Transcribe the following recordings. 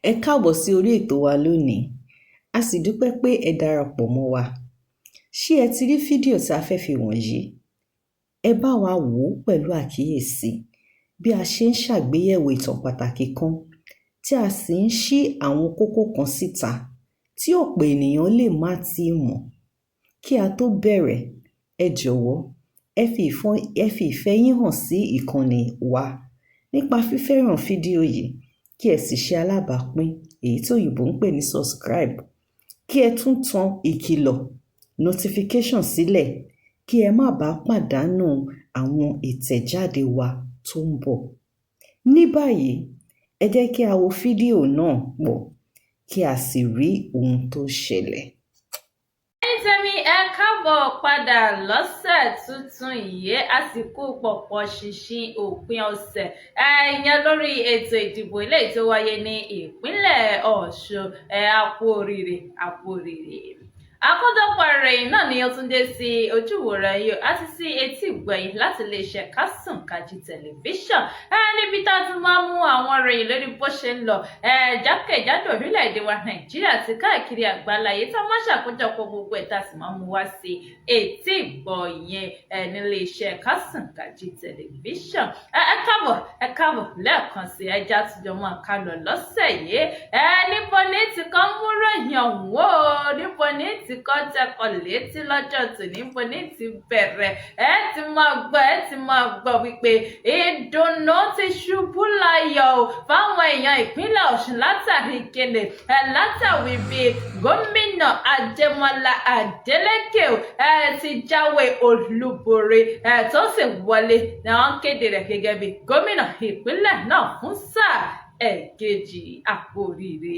Ẹ káàbọ̀ sí orí ètò wa lónìí, a sì dúpẹ́ pé ẹ darapọ̀ mọ́ wa. Ṣé ẹ ti rí fídíò tí a fẹ́ fi wọ̀nyí? Ẹ bá wa wò ó pẹ̀lú àkíyèsí bí a ṣe ń ṣàgbéyẹ̀wò ìtàn pàtàkì kan, tí a sì ń ṣí àwọn kókó kan síta tí ọ̀pọ̀ ènìyàn lè má tíì mọ̀. Kí a tó bẹ̀rẹ̀, ẹ jọ̀wọ́, ẹ fi ìfẹ́ yín hàn sí ìkànnì wa nípa fífẹ́ràn fídíò yìí, kí ẹ sì ṣe alábàápín, èyí tí òyìnbó ń pè ní subscribe, kí ẹ tún tan ìkìlọ̀ notification sílẹ̀ kí ẹ má bàa pàdánù àwọn ìtẹ̀jáde wa tó ń bọ̀. Ní báyìí, ẹ jẹ́ kí a wo fídíò náà pọ̀, kí a sì rí ohun tó ṣẹlẹ̀. Ẹ̀yin tèmi, ẹ káàbọ̀ padà lọ́sẹ̀ tuntun yìí. Àsìkò pọ̀pọ̀ ṣìnṣìn òpin ọ̀sẹ̀ ẹ̀yẹn lórí ètò ìdìbò eléyìí tó wáyé ní ìpínlẹ̀ Ọ̀ṣun. Ẹ̀ a kú oríire, a kú oríire. Àkójọpọ̀ ìròyìn náà ni ó tún dé sí ojúwòran yìí àti sí etí ìgbọ̀yìn láti iléeṣẹ́ Kásùnkájí Tẹlifíṣàn, níbi tá a ti máa mú àwọn ìròyìn lórí bó ṣe ń lọ jákèjádò orílẹ̀-èdè wa Nàìjíríà àti káàkiri àgbáláyé, tá a máa ṣàkójọpọ̀ gbogbo ẹ̀, tá a sì máa mú wá sí etí ìgbọ̀yìn nílé iṣẹ́ Kásùnkájí Tẹlifíṣàn. Ẹ káàbọ̀, ẹ káàbọ̀ lẹ́ẹ̀kan sí. Ẹja àtijọ́ máa ká lọ lọ́sẹ̀ yìí. Níbo ní ti kàn mú ròyìn ọ̀hún o? Níbo ní ti kọ́ tẹkọ̀ létí lọ́jọ́ tòní? Níbo ní ti bẹ̀rẹ̀? Ẹ ti máa gbọ́, ẹ ti máa gbọ́ wípé ìdùnnú ti ṣubú láyọ̀ o fáwọn èèyàn ìpínlẹ̀ Ọ̀ṣun látàrí ìkéde ẹ látàrí bí gómìnà Adémọ́lá Adélékè ẹ ti jáwé olúborí ẹ tó sì wọlé ní wọ́n kéde rẹ̀ gẹ́gẹ́ bí gómìnà ìpínlẹ̀ náà fún sáà ẹ̀kejì. Àpòríire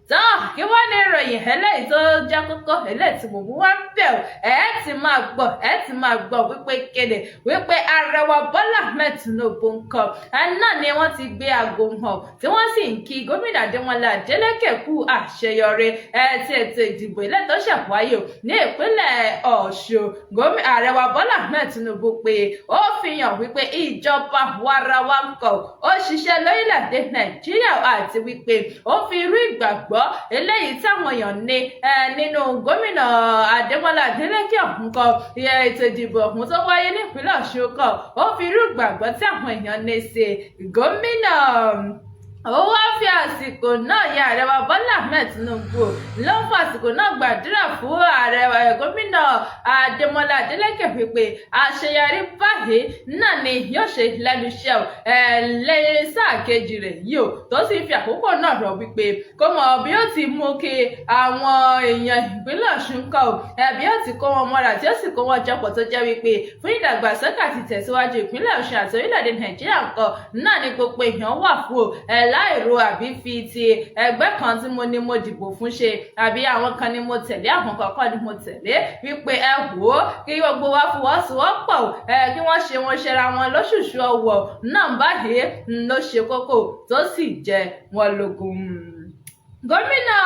tán. Kí wọ́n ní ìròyìn eléyìí tó jẹ́ kókó eléyìí tí mo mú wá ń bẹ̀ ọ́, ẹ ti máa gbọ́, ẹ ti máa gbọ́ wípé kéde wípé ààrẹ wa Bọ́lá Ahmed Tinubu nǹkan ẹ náà ni wọ́n ti gbé aago hàn, tí wọ́n sì ń kí gómìnà Adémọ́lá Adélékè kú àṣeyọrí ẹ ti ètò ìdìbò ilé tó ṣẹ̀ wáyé ní ìpínlẹ̀ Ọ̀ṣun. Ààrẹ wa Bọ́lá Ahmed Tinubu pé ó fi hàn wípé ìjọba warawa ń kọ̀ ó ṣiṣẹ́ lórílẹ̀‐èdè Nàìjíríà, àti wípé ó fi irú ìgbàgbọ́ eléyìí táwọn èèyàn ní nínú gómìnà Adémọ́lá Adélékè ọ̀hún kọ ètò ìdìbò ọ̀hún tó wáyé nípínlẹ̀ Ọ̀ṣun kọ, ó fi irú ìgbàgbọ́ tí àwọn èèyàn ní sí gómìnà. Ó wá fi àsìkò náà ya ààrẹ wa Bọ́lá Ahmed Tinubu ló ń fàsìkò náà gbàdúrà fún ààrẹ gómìnà Adémọ́lá Adélékè wípé àṣeyọrí báyìí náà ni yóò ṣe lẹ́nu iṣẹ́ o lẹ́yìn sáà kejì rẹ̀ yìí o, tó sì fi àkókò náà rọ̀ wípé kó mọ bí ó ti mú kí àwọn èèyàn ìpínlẹ̀ Ọ̀ṣun kọ́ o bí ó ti kó wọn mọ́ra, tí ó sì kó wọn jọpọ̀, tó jẹ́ wípé fún ìdàgbàsókè àti ìtẹ̀síwájú ìpínlẹ̀ Ọ̀ṣun àti orílẹ̀-èdè Nàìjíríà nǹkan náà ni gbogbo èèyàn wà fún o, láìro àbí fi ti ẹgbẹ́ kan tí mo ní mo dìbò fún ṣe, àbí àwọn kan ni mo tẹ̀lé, àwọn kan kọ́ ni mo tẹ̀lé, wípé ẹ wò ó, kí gbogbo wa fọwọ́sowọ́pọ̀ kí wọ́n ṣe wọn ṣẹra wọn lóṣùṣù ọwọ̀ náà báyìí ló ṣe kókó tó sì jẹ wọn lógún. Gómìnà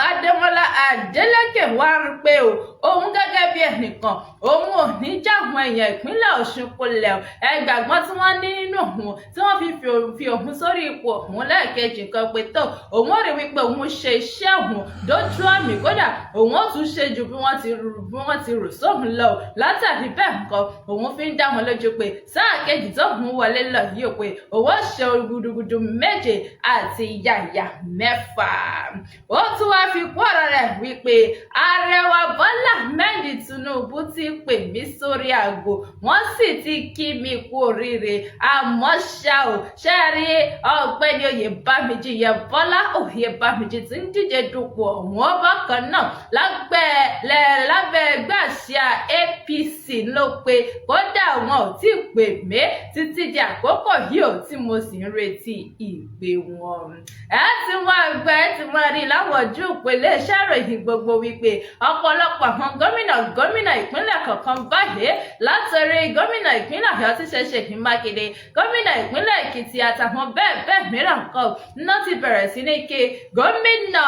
Adémọ́lá Adélékè wá rí pé o òun gẹ́gẹ́ bí ẹnìkan, òun ò ní jáwọn èèyàn ìpínlẹ̀ Ọ̀ṣun kulẹ̀. Ẹgbàgbọ́n tí wọ́n ní nínú òun tí wọ́n fi fi òun sórí ipò òun lẹ́ẹ̀kejì kan pé tó òun ò rí wípé òun ṣe iṣẹ́ òun dójú àmì, kódà òun ó tún ṣe ju bí wọ́n ti rò sóhun lọ. Látàrí bẹ́ẹ̀ nǹkan, òun fi ń dá wọn lójú pé sáà kejì tó òun wọlé lọ yìí pé òun ó ṣe gudugudu méje àti yàyà mẹ́fà. Ó tún wáá fi kún ọ̀rọ̀ rẹ̀ wípé ààrẹ wa Bọ́lá Ahmed Tinubu ti pè mí sórí aago, wọ́n sì ti kí mi kú oríire. Àmọ́ ṣá o, ṣe rí ọ̀gbẹ́ni Oyèbámijí yẹn, Bọ́lá Oyèbámijí tí ń díje dupò ọ̀hún bákan náà lábẹ́ ẹgbẹ́ àsíá APC ló pé kódà wọn ò tí ì pè mí títí di àkókò yìí ò, tí mo sì ń retí ìpè wọn. Ẹ ti máa gbọ́, ẹ ti máa rí láwọn ojú ìpele iṣẹ́ ìròyìn gbogbo wípé ọ̀pọ̀lọpọ̀ àwọn gómìnà gómìnà ìpínlẹ̀ kọ̀ọ̀kan báyìí, látọ̀rí gómìnà ìpínlẹ̀ Ọ̀yọ́ tí ṣe Ṣèyí Mákindé, gómìnà ìpínlẹ̀ Èkìtì àtàwọn bẹ́ẹ̀ bẹ́ẹ̀ mìíràn kan náà ti bẹ̀rẹ̀ sí ní ké gómìnà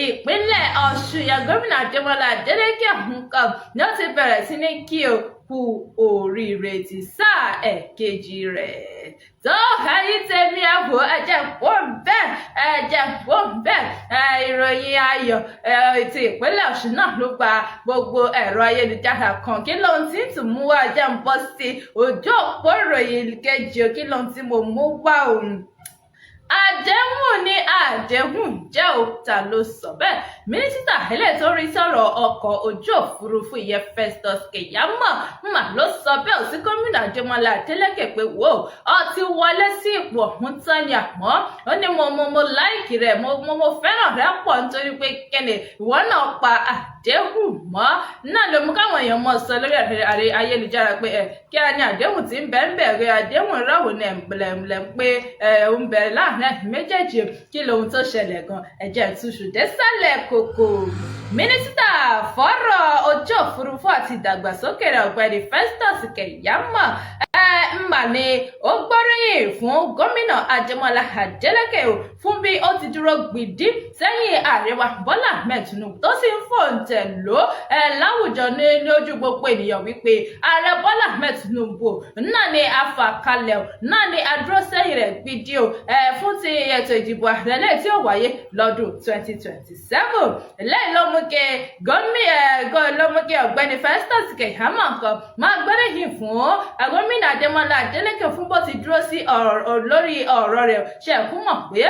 ìpínlẹ̀ Ọ̀ṣun yẹn, gómìnà Adémọ́lá Adélékè ọ̀hún kan ní ó ti bẹ̀rẹ̀ sí ní kí o. Kú oríire ti sáà ẹ̀kejì rẹ̀. Tó ẹ̀yin tèmi, ẹ̀wò, ẹ̀jẹ̀ kó bẹ́ẹ̀, ẹ̀jẹ̀ kó bẹ́ẹ̀. Ìròyìn ayọ̀ ti ìpínlẹ̀ Ọ̀ṣun náà ló gba gbogbo ẹ̀rọ ayélujára kan. Kí lóhun tí ń tún mú wá? Jẹ́ ń bọ́ sí ojú òpó ìròyìn kejì. Kí lóhun tí mo mú wá òun? Àdéhùn ni àdéhùn jẹ́ òkúta ló sọ bẹ́ẹ̀. Mínísítà eléyìí tó rí sọ̀rọ̀ ọkọ̀ ojú òfurufú, ìyẹn Festus Keyamo mà ló sọ bẹ́ẹ̀ sí gómìnà Adémọlá Adélékè pé wò ó ti wọlé sí ipò ọ̀hún tán ni, àmọ́ ó ní mo like rẹ̀, mo fẹ́ràn rẹ̀ pọ̀, nítorí pé kíni, ìwọ náà pa àdéhùn mọ́. Náà ló mú káwọn èèyàn mọ̀ sọ lórí ayélujára pé ẹ kí á ní àdéhùn tí ń bẹ ń bẹ̀rẹ̀, àdéhùn ráwò ní ẹ̀m̀lẹ̀ pé ẹ ń bẹ láàrin méjèèjì. Kí lohun tó ṣẹlẹ̀ gan? Ẹ̀jẹ̀ túṣu désàlẹ̀ kòkò. Mínísítà fọ́rọ̀ ojú òfurufú àti ìdàgbàsókè rẹ̀, ọ̀gbẹ́ni Festus Keyamo mà ní ó gbóríyìn fún gómìnà Adémọlá Adélékè fún bí ó ti dúró gbìdí sẹ́yìn ààrẹ wa Bọ́lá Ahmed Tinubu, tó sì ń fòǹtẹ̀ ló láwùjọ ní lójú gbogbo ènìyàn wípé ààrẹ Bọ́lá Ahmed Tinubu náà ni afàkalẹ̀, náà ni adúró sẹ́yìn rẹ̀ gbìdí o fún ti ètò ìdìbò ààrẹ lẹ́yìn tí ó wáyé lọ́dún 2027. Lẹ́yìn ló mú kí gómìnà, ló mú kí ọ̀gbẹ́ni Festus Keyamo kan máa gbóríyìn fún gómìnà Adémọlá Adélékè fún bó ti dúró sí lórí ọ̀rọ̀ rẹ̀. Ṣe é kú mọ̀ pé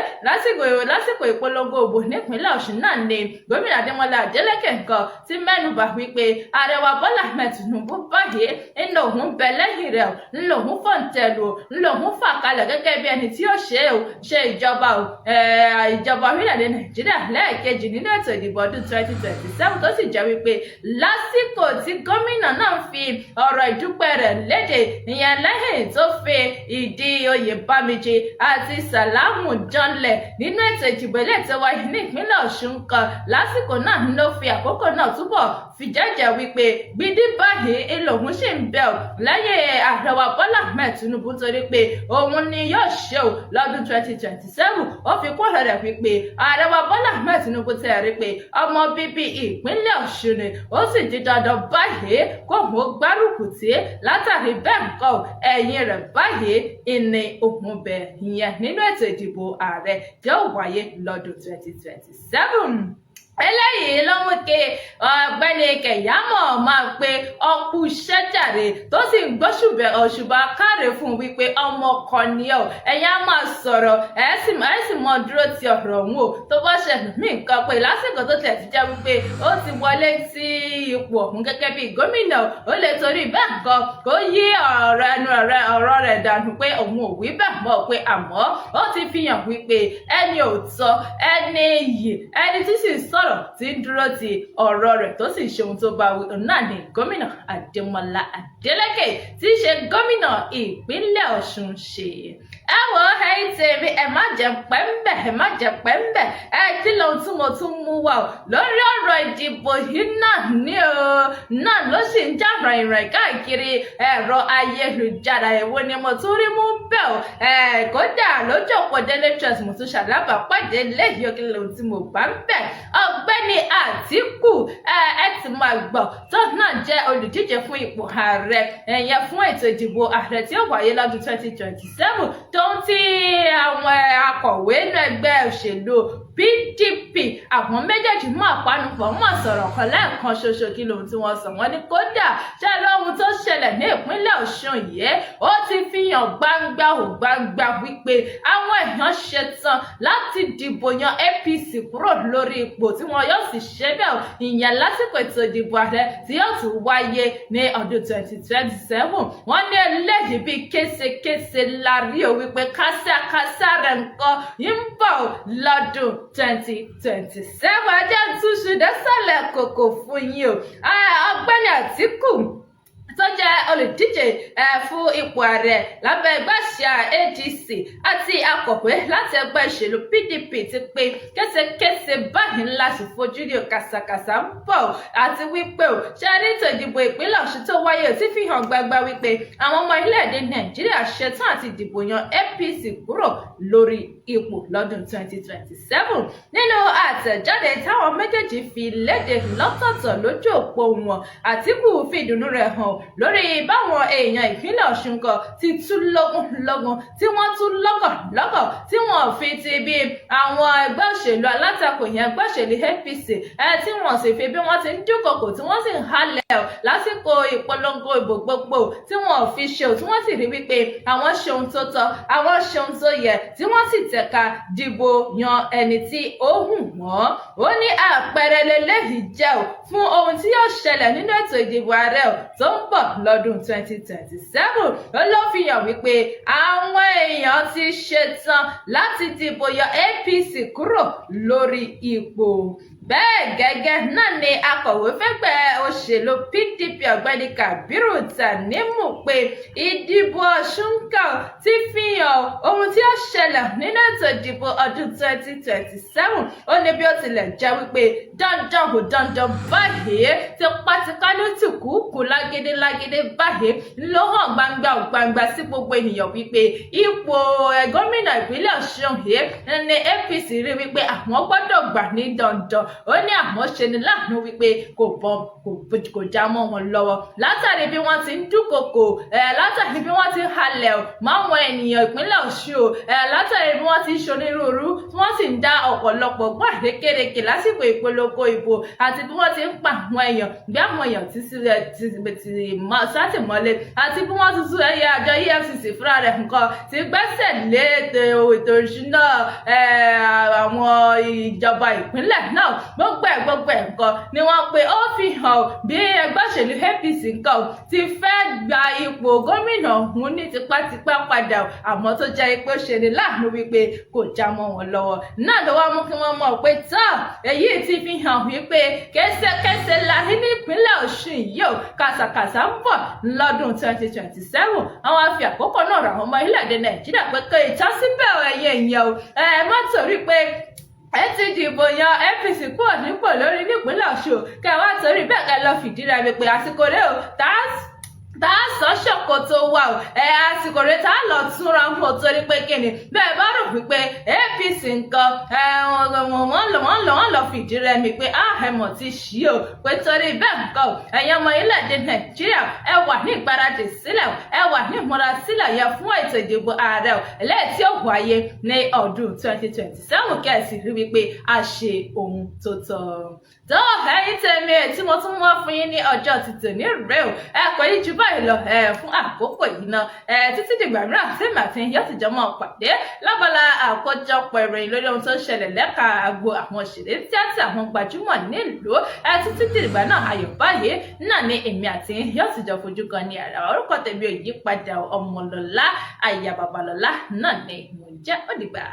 lásìkò ìpolongo òbò nípínlẹ̀ Ọ̀ṣun náà ni gómìnà Adémọlá Adélékè nǹkan ti mẹ́nubà wípé ààrẹ wa Bọ́lá Ahmed Tinubu báyìí ń lòun bẹ lẹ́yìn rẹ̀, ń lòun fòǹtẹ̀lù, ń lòun fà kalẹ̀ gẹ́gẹ́ bí ẹni tí ó ṣe é ṣe ìjọba ìjọba orílẹ̀-èdè Nàìjíríà lẹ́ẹ̀kejì nínú ètò ìdìbò ọdún 2027. Tó sì jẹ́ wípé lásìkò tí gómìnà náà fi ọ̀rọ̀ ìdúpẹ́ rẹ̀ léde, ìyẹn lẹ́yìn tó fi ìdí oyè Bámijì àti Sàlámù janlẹ̀ nínú ètò ìdìbò ilé tó wáyé ní ìpínlẹ̀ Ọ̀ṣun kan, lásìkò náà ló fi àkókò náà túbọ̀ fi jẹ́jẹ́ wípé gbídí báyìí lòun sì ń bẹ̀ ọ́ lẹ́yìn ààrẹ wa Bọ́lá Ahmed Tinubu, torí pé òun ni yóò ṣe ò lọ́dún 2027. Ó fi kún ọ̀rọ̀ rẹ̀ wípé ààrẹ wa Bọ́lá Ahmed Tinubu tẹ̀ rí pé ọmọ bíbí ìpínlẹ̀ Ọ̀ṣun ni, ó sì di dandan báyìí kó òun gbárùkù tí. Látàrí bẹ́ẹ̀ nǹkan, ẹ̀yìn rẹ̀ báyìí ìní òun bẹ̀, ìyẹn nínú ètò ìdìbò ààrẹ tí ó wáyé lọ́dún 2027. Eléyìí ló mú kí ọ̀gbẹ́ni Keyamo máa pe ọkù sẹ́jàre, tó sì ń gbóṣùbẹ̀ òṣùbà káre fún un wípé ọmọ kan ni ọ, ẹ̀yin á máa sọ̀rọ̀, ẹ̀ sì mọ dúró ti ọ̀rọ̀ ọ̀hún o. Tó bá ṣẹlẹ̀ mí nǹkan pé lásìkò tó tẹ̀ ti jẹ́ wípé ó ti wọlé sí ipò ọ̀hún gẹ́gẹ́ bí gómìnà, ó lè torí bẹ́ẹ̀ nǹkan kó yí ọ̀rọ̀ ẹnu ọ̀rọ̀ rẹ̀ dànù pé òun ò wí bẹ́ẹ̀ mọ́, pé àmọ́ ó ti fi hàn wípé ẹni òótọ́, ẹni iyì, ẹni tí sì sọ̀rọ̀, tí ń dúró ti ọ̀rọ̀ rẹ̀, tó sì ṣe ohun tó bá wí náà ní gómìnà Adémọlá Adélékè tí í ṣe gómìnà ìpínlẹ̀ Ọ̀ṣun ṣe. Ẹ wò ó, ẹ̀yin tèmi, ẹ má jẹ́ pẹ́ńbẹ̀, ẹ má jẹ́ pẹ́ńbẹ̀. Ẹ kí lóhun tí mo tún mú wá o lórí ọ̀rọ̀ ìdìbò yìí náà ní o, náà ló sì ń jà ràìnràìn káàkiri ẹ̀rọ ayélujára. Èwo ni mo tún rí mú bẹ́ẹ̀ o? Ẹ kódà lójú òpó Daily Trust, mo tún ṣàlábàápàdé lẹ́yìn. Kí lóhun tí mo bá ń bẹ̀? Ọ̀gbẹ́ni Àtíkù, ẹ ti máa gbọ́, tó náà jẹ́ olùdíje fún ipò ààrẹ, ẹ̀yẹn fún ètò ìdìbò ààrẹ tí ó wáyé lọ́dún 2027, tó ń tí àwọn akọ̀wé inú ẹgbẹ́ òṣèlú PDP, àwọn méjèèjì mú àpanupọ̀ mọ̀ sọ̀rọ̀ kan lẹ́ẹ̀kan ṣoṣo. Kí lóhun tí wọ́n sọ? Wọ́n ní kódà ṣé lóhun tó ṣẹlẹ̀ ní ìpínlẹ̀ Ọ̀ṣun yìí, ó ti fi hàn gbangba ò gbangba wípé àwọn èèyàn ṣetán láti dìbò yan APC kúrò lórí ipò, tí wọn yóò sì ṣe bẹ́ẹ̀, ìyẹn lásìkò ètò ìdìbò ààrẹ tí yóò tún wáyé ní ọdún 2027. Wọ́n ní eléyìí bíi késekése la rí o, wípé kásákásá rẹ̀ nǹkan ń bọ̀ lọ́dún 2027. Ajá túṣu désàlẹ̀ kòkò fún yín o. Ọ̀gbẹ́ni Àtíkù tó jẹ́ olùdíje fún ipò ààrẹ lábẹ́ ẹgbẹ́ àsíá ADC àti akọ̀wé láti ẹgbẹ́ ìṣèlú PDP ti pé késekése báyìí ńlá sì fojú rí, kàṣàkàṣà ń bọ̀, àti wípé o ṣe rí ètò ìdìbò ìpínlẹ̀ Ọ̀ṣun tó wáyé tí fi hàn gbangba wípé àwọn ọmọ orílẹ̀-èdè Nàìjíríà ṣetán àti dìbò yan APC kúrò lórí ipò lọ́dún 2027. Nínú àtẹ̀jáde táwọn méjèèjì fi léde lọ́tọ̀ọ̀tọ̀ lójú òpó wọn, Àtíkù fi ìdùnnú rẹ̀ hàn lórí báwọn èèyàn ìpínlẹ̀ Ọ̀ṣun kan ti tú lógúnlógún, tí wọ́n tú lọ́gọ̀lọ́gọ̀, tí wọ́n fi ti bí àwọn ẹgbẹ́ òṣèlú alátakò yẹn, ẹgbẹ́ òṣèlú APC ẹ, tí wọ́n sì fi bí wọ́n ti ń dúnkokò, tí wọ́n sì ń halẹ̀ lásìkò ìpolongo ìbò gbogbo, tí wọ́n fi ṣe ò, tí wọ́n sì rí wípé àwọn ṣe ohun tó tọ́, àwọn ṣe ohun tó yẹ, tí wọ́n sì tẹ̀ka dìbò yan ẹni tí ó hù wọ́n. Ó ní àpẹẹrẹ lélẹ́yìí jẹ́ ò fún ohun tí yóò ṣẹlẹ̀ nínú ètò ìdìbò ààrẹ ò tó ń bọ̀ lọ́dún 2027. Ó ló fi hàn wípé àwọn èèyàn ti ṣetán láti dìbò yọ APC kúrò lórí ipò. Bẹ́ẹ̀ gẹ́gẹ́ náà ni akọ̀wé fẹ́gbẹ́ òṣèlú PDP, Ọ̀gbẹ́ni Kabiru Tanimu, pé ìdìbò Ọ̀ṣun kan ti fi hàn ohun tí ó ṣẹlẹ̀ nínú ètò ìdìbò ọdún 2027. Ó ní bí ó tilẹ̀ jẹ́ wípé dandan ò dandan báyìí, tipátipá ló ti kúkú, lágídí lágídí báyìí ló hàn gbangba ò gbangba sí gbogbo ènìyàn wípé ipò gómìnà ìpínlẹ̀ Ọ̀ṣun yìí ní APC rí wípé àwọn gbọ́dọ̀ gbà ní dandan. Ó ní àmọ́ ṣe ni láàánú wípé kò bọ́, kò já mọ́ wọn lọ́wọ́, látàrí bí wọ́n ti ń dúnkokò ẹ̀, látàrí bí wọ́n ti ń halẹ̀ máwọn ènìyàn ìpínlẹ̀ Ọ̀ṣun ẹ̀, látàrí bí wọ́n ti ń ṣonírúurú, tí wọ́n sì ń dá ọ̀pọ̀lọpọ̀ gbọ́ àrékérekè lásìkò ìpolongo ìbò, àti bí wọ́n ti ń pa àwọn èèyàn, gbé àwọn èèyàn tí sílẹ̀ sátìmọ́lé, àti bí wọ́n tuntun ẹ̀yẹ àjọ EFCC fúnra rẹ̀ nǹkan ti gbẹ́sẹ̀ lé ètò ìṣúná àwọn ìjọba ìpínlẹ̀ náà. Gbogbo ẹ̀ nǹkan ni wọ́n pe ó fi hàn bí ẹgbẹ́ òṣèlú APC nǹkan ti fẹ́ gba ipò gómìnà ọ̀hún ní tipátipá padà, àmọ́ tó jẹ́ pé ó ṣe ní láàánú wípé kò já mọ́ wọn lọ́wọ́. Náà ló wá mú kí wọ́n mọ̀ pé tán, èyí ti fi hàn wípé kẹsẹkẹsẹ la ní nípínlẹ̀ Ọ̀ṣun yìí ó, kàṣàkàṣà ń bọ̀ lọ́dún 2027. Àwọn afi àkókò náà rà àwọn ọmọ orílẹ̀-èdè Nàìjíríà pé kò ìtàn síbẹ̀, ẹ̀yẹ ìyẹn o, ẹ má torí pé ẹ ti dìbò yan APC kúrò nípò lórí nípínlẹ̀ Ọ̀ṣun, kẹ wá torí bẹ́ẹ̀ kẹ lọ fìdí rẹmi, pé àsìkò rẹ o tá a sọ ṣòkòtò wa o, ẹ àsìkò rẹ tá a lọ túnra mọ́. Torí pé kíni, bẹ́ẹ̀ bá rò wípé APC nǹkan ẹ wọ́n lọ fìdí rẹmi, pé á ẹ mọ̀ ti ṣí o, pé torí bẹ́ẹ̀ nǹkan o, ẹ̀yin ọmọ orílẹ̀-èdè Nàìjíríà, ẹ wà ní ìgbáradì sílẹ̀, ẹ wà ní ìmúra sílẹ̀ yẹn fún ètò ìdìbò ààrẹ o eléyìí tí ó wáyé ní ọdún 2027, kẹ́ẹ̀sì rí wípé a ṣe ohun tó tọ́. Tó ẹ̀yin tèmi, tí mo tún wá fún yín ní ọjọ́ ti tòní rèé o. Ẹ kò ní ju báyìí lọ ẹ fún àkókò yìí náà ẹ, títí dìgbà mìíràn tí màá ti yóò ti jọ mọ́ pàdé lábala àkójọpọ̀ ìròyìn lórí ohun tó ń ṣẹlẹ̀ lẹ́ka àgbo àwọn òṣèré tíátà, àwọn gbajúmọ̀ nílùú ẹ. Títí dìgbà náà, ayọ̀ báyìí náà ni èmi àti yóò ti jọ fojú kan ní àrà. Orúkọ tèmi ò yí padà, Ọmọlọ́lá aya Babalọ́lá náà ni mò ń jẹ́. Ó dìgbà.